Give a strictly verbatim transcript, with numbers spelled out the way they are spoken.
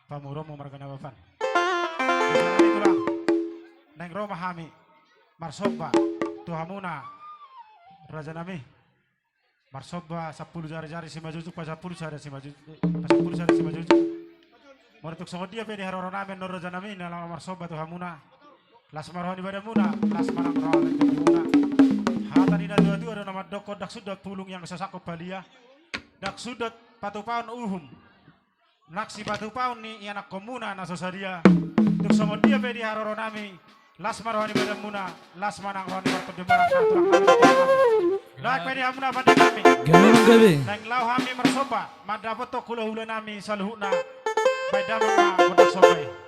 Pamoruonmu marga Nababan. Di sana ni tulang. Naeng ro ma hami marsomba tu hamuna, rajanami. Marsomba sampulu jari-jari simanjujung, pasampulu sada simanjujung, pasampulu sada simanjujung. Molo tung songon dia pe di haroronami annon, rajanami, na laho marsomba tu hamuna, las ma roha ni badanmuna, las ma nang roha ni badanmuna. Hata ni natua-tua do na mandokkon: Ndang sundut pulung, ndang sasangkon palia, ndang sundut patupaon uhum, ndang sipatupaon ni ianakkonmuna na so sadia. Tung songon dia pe di haroronami, las ma roha ni badanmuna, las ma nang roha ni partondimuna. Laos pe di hamuna pandenami, gabe, gabe, naeng laho hami marsomba mandapothon hula-hulanami saluhutna. Baen damang ma gondang somba i.